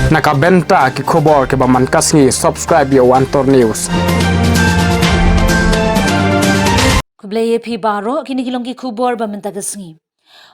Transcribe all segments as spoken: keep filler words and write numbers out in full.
Na ka bynta ki khubor kiba man ka sngi, subscribe ïa u Antor News. Khublei ïa phi baroh, kine ki long ki khubor ba mynta ka sngi.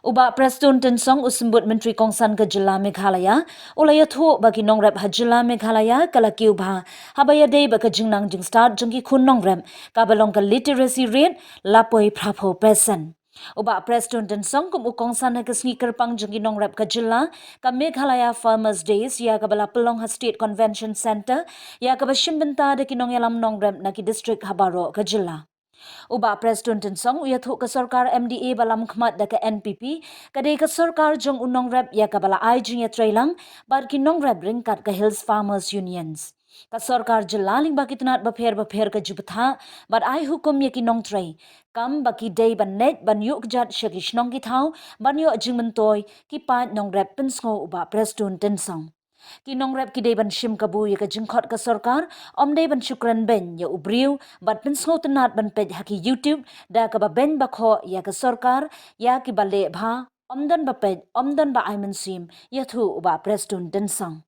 U Bah Prestone Tynsong, u Symbud Myntri Kongsan ka jylla Meghalaya, u la ïathuh ba ki nongrep ha jylla Meghalaya ka la kiew bha haba ïadei bad ka jingnang jingstad jong ki khun nongrep, kaba long ka literacy rate la poi phra phew percent. U Bah Prestone Tynsong kum u kongsan ha ka sngi kyrpang jong ki nongrep ka jylla, ka Meghalaya Farmers Days, ïa kaba la pynlong ha State Convention Centre, ïa kaba shim bynta da ki nongïalam nongrep na ki district ha baroh ka jylla. U Bah Prestone Tynsong u ïathuh ka sorkar M D A ba lam khmat da ka N P P, ka dei ka sorkar jong u nongrep ïa kaba la ai jingïatreilang bad ki nongrep ryngkat ka Hills Farmers Unions. Ka sorkar jylla lyngba ki tnat bapher bapher ka ju bthah bad ai hukum ïa ki nongtrei kam ba ki dei ban leit ban ïuh kjat sha ki shnong ki thaw ban ïoh jingmyntoi ki paid nongrep, pynsngew u Bah Prestone Tynsong. Ki nongrep ki dei ban shim kabu ïa ka jingkhot ka sorkar, ym dei ban shu kren beiñ ïa u briew bad pynsngew tnat ban peit ha ki YouTube da kaba beiñ ba khoh ïa ka sorkar, ïa kiba leh bha, ym don ba peit, ym don ba ai mynsiem, ïathuh u Bah Prestone Tynsong.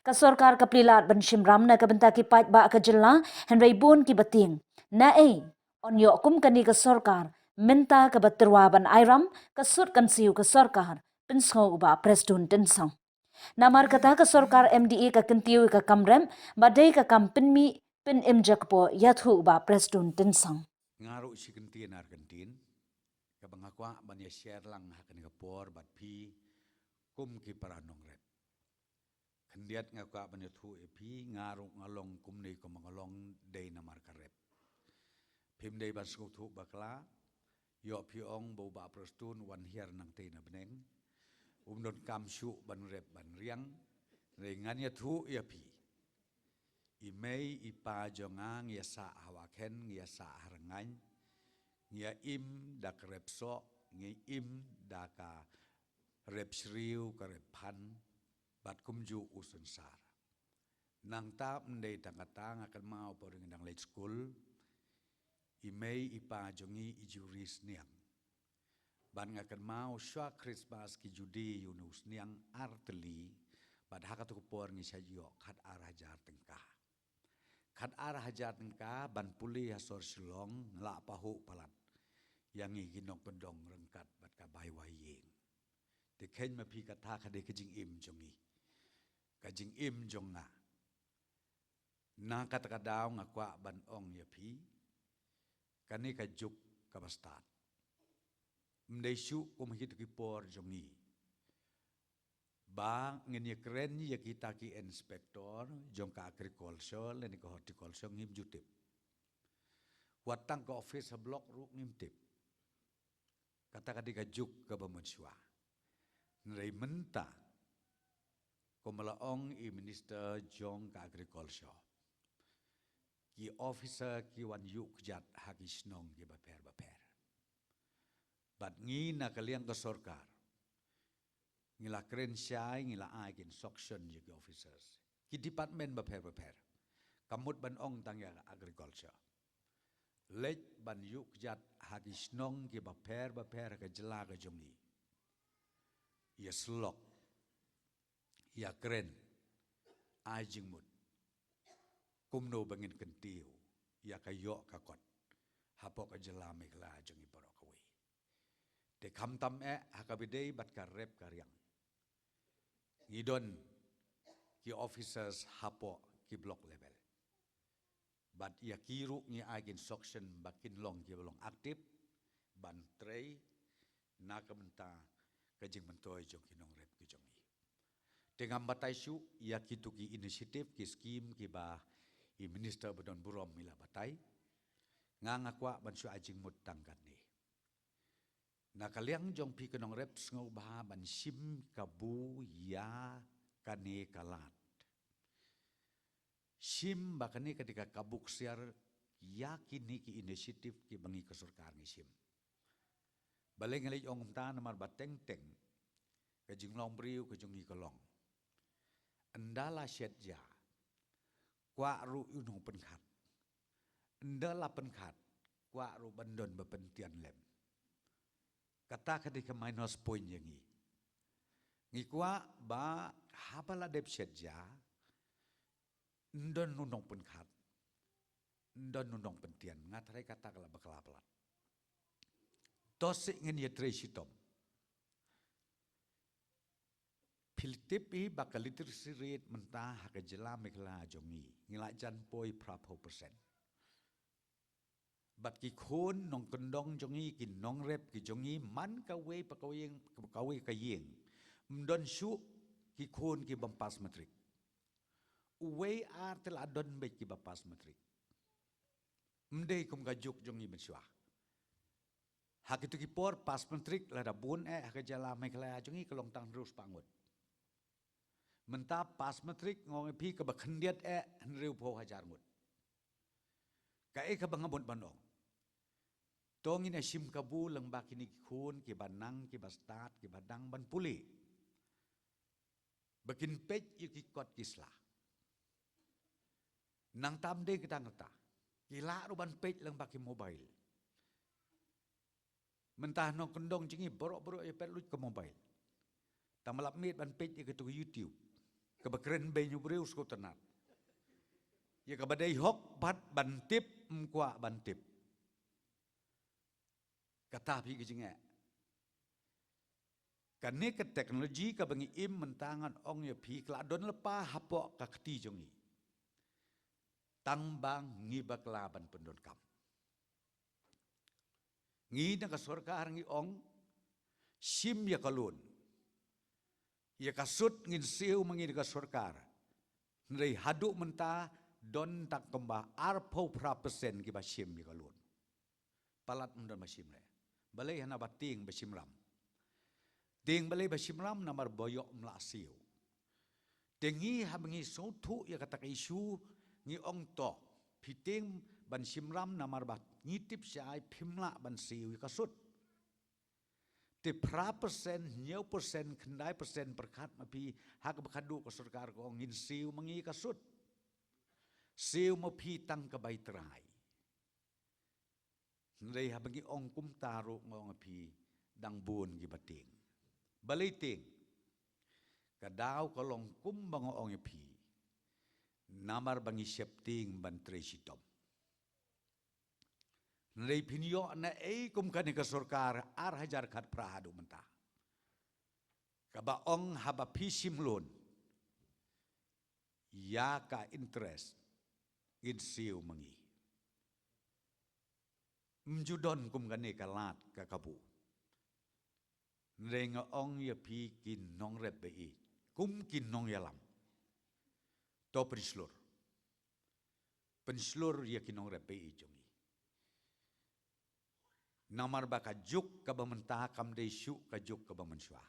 Ka sorkar ka plie lad ban shim ram na ka bynta ki paidbah ka jylla, hynrei bun kiba tieng. Naei yn ïoh kum kane ka sorkar, mynta kaba tyrwa ban ai ram, ka sut kan siew ka sorkar, pynsngew u Bah Prestone Tynsong. Namar kata ka sorkar M D A ka kyntiew ïa ka kam rep ba dei ka kam pynmih pynim jakpoh, ïathuh u Bah Prestone Tynsong. Nga ruh shi kyntien ar kyntien kaba nga kwah ban ïa share lang ha kane ka por bad phi kum ki para nongrep. Khyndiat nga kwah ban ïathuh ïa phi, nga ruh nga long kumne kumba nga long dei namar ka rep. Phim dei ban sngewthuh bakla, ïoh phi ong ba u Bah Prestone u wan hiar nangtei na bneng, um donkam shuh ban rep ban riang, hynrei ngan ïathuh ïa phi. I mei i pa jong nga ngi ïa sah ha Wakhen, ngi ïa sah ha Rngaiñ, ngi ïa im da ka rep soh, ngi im da ka rep shriew, ka rep phan, bad kumjuh u synsar. Nangta ym dei tang kata, nga kynmaw por ngi dang leit skul, i mei i pa jong ngi i ju ri sniang. Bad nga kynmaw shuwa Christmas ki ju die ïa une u sniang ar tylli, bad ha katu ka por ngi shait ïoh khat ar hajar tyngka. Khat ar hajar tyngka ban pule ha sor Shillong, nga la pahuh palat ïa ngi ki nongkyndong ryngkat bad ka bai wai ïing. Te kheiñ ma phi, kata ka dei ka jingim jong ngi, ka jingim jong nga. Na kata ka daw nga kwah ban ong ïa phi, kane ka juk kaba stad. Ym dei shuh kum ha kitu ki por jong ngi ba ngin ïa kren ïa kita ki inspector jong ka agriculture lane ka horticulture, ngim ju tip. Wat tang ka office ha block ruh ngim tip. Kata ka dei ka juk kaba mynshuwa. Hynrei mynta, kumba la ong i minister jong ka agriculture, ki officer ki wan ïuh kjat ha ki shnong kiba pher bapher. Bad ngi na ka liang ka sorkar, ngi la kren shai, ngi la ai ki instruction ïa ki officers, ki department bapher bapher, kam mut ban ong tang ïa agriculture, leit ban ïuh kjat ha ki shnong kiba pher bapher ha ka jylla ka jong ngi, ïa syllok, ïa kren, ai jingmut kumno ba ngin kyntiew ïa ka ïoh ka kot hapoh ka jylla Meghalaya jong ngi baroh kawei. Te khamtam eh ha kaba ïadei bad ka rep ka riang, ngi don ki officers hapoh ki block level. Bad ïa ki ruh ngi ai ki instruction ba kin long kiba long active ban trei na ka bynta ka jingmyntoi jong ki nongrep ki jong ngi. Te ngam batai shuh ïa kitu ki initiative, ki scheme kiba i minister ba don burom i la batai. Nga nga kwah ban shu ai jingmut tang katne. Na ka liang jong phi ki nongrep, sngewbha ban shim kabu ïa kane ka lad. Shim ba kane ka dei ka kabu ksiar ïa kine ki initiative kiba ngi ka sorkar ngi shim. Balei nga leit ong kumta? Namar ba teng teng ka jinglong briew ka jong ngi ka long, ynda la shet ja, kwah ruh un ong pynkhat. Ynda la pynkhat, kwah ruh ban don ba pyntian lem. Kata ka dei ka minus point ïa ngi. Ngi kwah ba Haba la dep shet ja, ndon u nongpynkhat, ndon u nongpyntian, nga tharai kata ka la bakla palat. To sih ngin ïatrei shitom. Phi la tip hi ba ka literacy rate mynta ha ka jylla Meghalaya jong ngi, ngi la jan poi phra phew percent. Bad ki khun nongkyndong jong ngi, ki nongrep ki jong ngi, man kawei pa kawei, kawei ka ïing, ym don shuh ki khun ki bym pass matric. Uwei ar te la don beit ki ba pass matric. Ym dei kum ka juk jong ngi mynshuwa. Ha kitu ki por pass matric lada bun eh ha ka jylla Meghalaya jong ngi ka long tang hynriew spah ngut. Mynta pass matric nga ong ïa phi kaba khyndiat eh hynriew phew hajar ngut. Kaei kaba nga mut ban ong, to ngin ïa shim kabu lyngba kine ki khun kiba nang, kiba stad, kiba dang ban pule. Ba kin peit ïa ki kot ki sla. Nangta ym dei kata ngata, ki lah ruh ban peit lyngba ki mobile. Mynta nongkyndong jong ngi baroh baroh ïa peit lut ka mobile. Tang ba lap miet ban peit ïa katu ka YouTube, kaba kren beiñ u briew sngewtynnat. Ïa kaba dei hok pat ban tip ym kwah ban tip. Kata phi ka jingeh. Kane ka technology kaba ngi im mynta ngan ong ïa phi ka la don lypa hapoh ka kti jong ngi. Tang ba ngi bakla ban pyndonkam. Ngi na ka sorkar ngi ong, shim ïa ka loan. Ïa ka sut ngin siew ma ngi na ka sorkar. Hynrei haduh mynta don tang kumba arphew phra percent kiba shim ïa ka loan. Palat ym don ba shim re. Balei? Hana ba tieng ba shim ram. Tieng balei ba shim ram? Namar ba ïoh ym lah siew. Te ngi haba ngi sngewthuh ïa kata ka issue, ngi ong to, phi tieng ban shim ram namar ba ngi tip shai phim lah ban siew ïa ka sut. Te phra percent, hynñiew percent, khyndai percent pyrkhat ma phi, ha kaba khadduh ka sorkar ka ong ngin siew ma ngi ïa ka sut. Siew ma phi tang ka bai trai. Hynrei haba ngi ong kumta ruh nga ong ïa phi dang bun kiba tieng. Balei tieng? Ka daw ka long kumba nga ong ïa phi. Namar ba ngi sheptieng ban trei shitom. Hynrei phin ïoh na ei kum kane ka sorkar ar hajar khatphra haduh mynta, kaba ong haba phi shim loan, ïa ka interest ngin siew ma ngi. Ym ju don kum kane ka lad ka kabu. Hynrei nga ong ïa phi ki nongrep ba ïeit, kum ki nongïalam, to pynshlur. Pynshlur ïa ki nongrep ba ïeit jong ngi. Namar ba ka juk kaba mynta kam dei shuh ka juk kaba mynshuwa.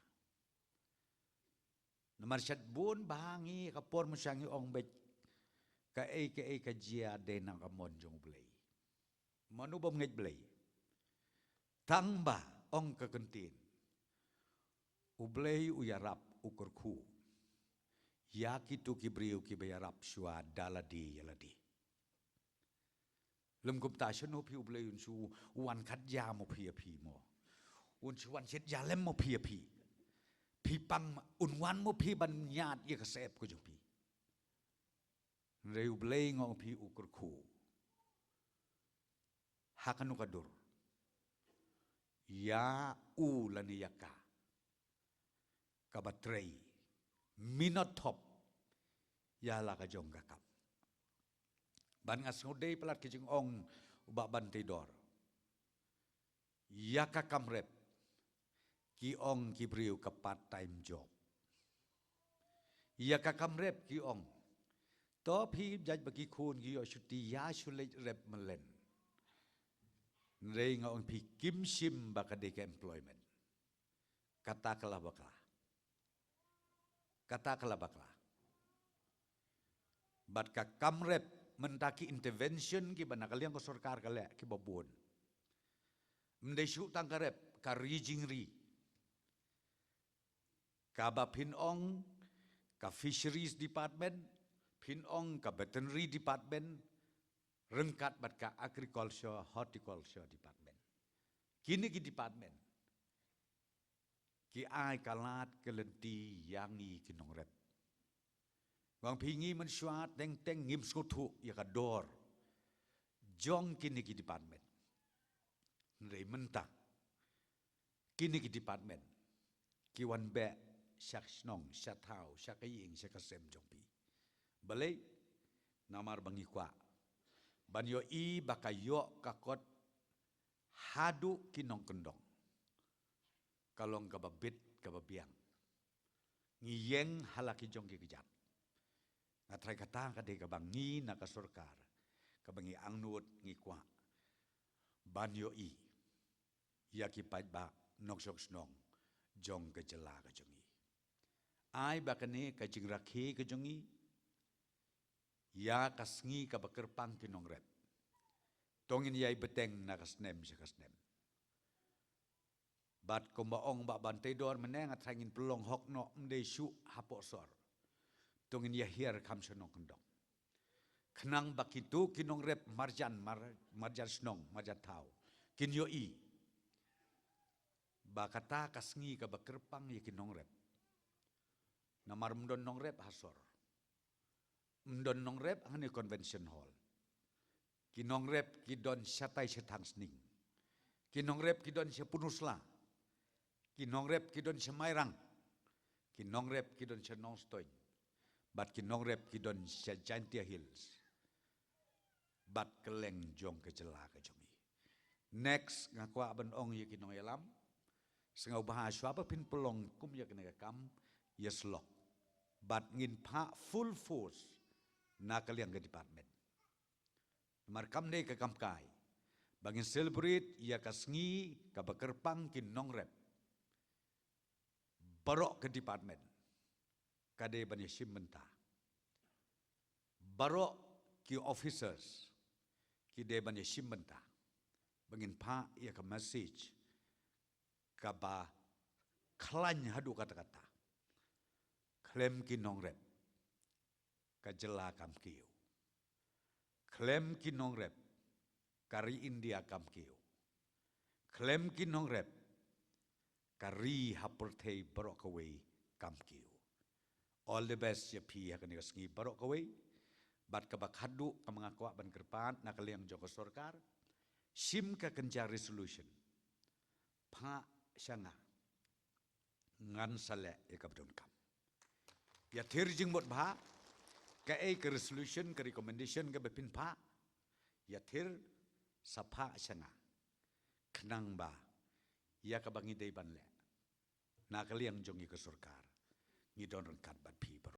Namar shat bun ba ha ngi ka por mynshuwa ngi ong beit kaei kaei ka jia dei na ka mon jong U Blei. Mano bym ngeit Blei? Tang ba ong ka kyntien, U Blei u ïarap, u kyrkhu ïa kitu ki briew kiba ïarap shuwa da lade ïa lade. Lym kumta shano phi U Blei un shu wan khat jam mo phi ïa phi mo. Un shu wan shet jalem mo phi ïa phi. Phi pang un wan mo phi ban ñiad ïa ka sep ka jong phi. Hynrei U Blei nga ong phi u kyrkhu. Ha kano ka dur? Ïa u lane ïa ka kaba trei minot thop ïa la ka jong ka kam. Ban nga sngew dei palat ki jingong u Bah Banteidor. Ïa ka kam rep ki ong ki briew ka part time job. Ïa ka kam rep ki ong to phi jait ba ki khun ki ïoh shuti ïa shu leit rep malen. Hynrei nga ong phi kim shim ba ka dei ka employment. Kata ka la bakla. Kata ka la bakla. Bad ka kam rep mynta ki intervention kiba na ka liang ka sorkar ka leh kiba bun. Ym dei shuh tang ka rep, ka ri jingri. Kaba phin ong ka fisheries department, phin ong ka veterinary department, ryngkat bad ka agriculture horticulture department. Kine ki department ki ai ka lad ka lynti ïa ngi ki nongrep. Nga ong phi, ngi mynshuwa teng teng ngim sngewthuh ïa ka dor jong kine ki department. Hynrei mynta kine ki department ki wan beh sha ka shnong, sha thaw, sha ka ïing, sha ka sem jong phi. Balei? Namar ba ngi kwah ban ïohi ba ka ïoh ka kot haduh ki nongkyndong ka long kaba bit kaba biang. Ngi ïeng ha la ki jong ki kjat. Nga tharai kata ka dei kaba ngi na ka sorkar, kaba ngi angnud, ngi kwah ban ïohi ïa ki paidbah nongshong shnong jong ka jylla ka jong ngi. Ai ba kane ka jingrakhe ka jong ngi ïa ka sngi kaba kyrpang ki nongrep to ngin ïai bteng na ka snem sha ka snem. Bad kumba ong Bah Banteidor mynne, nga tharai ngin pynlong hok noh, ym dei shuh hapoh sor. To ngin ïa hiar kham sha nongkyndong, khnang ba kito ki nongrep marjan, mar-, marjan shnong, marjan thaw, kin ïohi ba kata ka sngi kaba kyrpang ïa ki nongrep. Namar ym don nongrep ha sor, ym don nongrep hangne convention hall. Ki nongrep ki don shatai sha Thangsning. Ki nongrep ki don sha Pynursla. Ki nongrep ki don sha Mairang. Ki nongrep ki don sha Nongstoiñ. Bad ki nongrep ki don sha Jaintia Hills bad kylleng jong ka jylla ka jong ngi. Next, nga kwah ban ong ïa ki nongïalam, sngewbha shuwa ba phin pynlong kum ïa kane ka kam, ïa slok. Bad ngin phah full force na ka liang ka department. Namar kam dei ka kam kai ba ngin celebrate ïa ka sngi kaba kyrpang ki nongrep. Baroh ka department ka dei ban ïa shim bynta. Baroh ki officers ki dei ban ïa shim bynta ba ngin phah ïa ka message kaba khlaiñ haduh katta katta. Khlem ki nongrep ka jylla kam kiew. Khlem ki nongrep ka ri India kam kiew. Khlem ki nongrep ka ri ha pyrthei baroh kawei kam kiew. All the best ïa phi ha kane ka sngi baroh kawei. Bad kaba khatduh, kaba nga kwah ban kyrpad na ka liang jong ka sorkar, shim ka kynja resolution, phah sha nga, ngan sa leh ïa kaba donkam. Ïathir jingmut bha, kaei ka resolution, ka recommendation kaba phin phah, ïathir sa phah sha nga, khnang ba ïa kaba ngi dei ban leh na ka liang jong ngi ka sorkar, ngi don ryngkat bad phi baroh.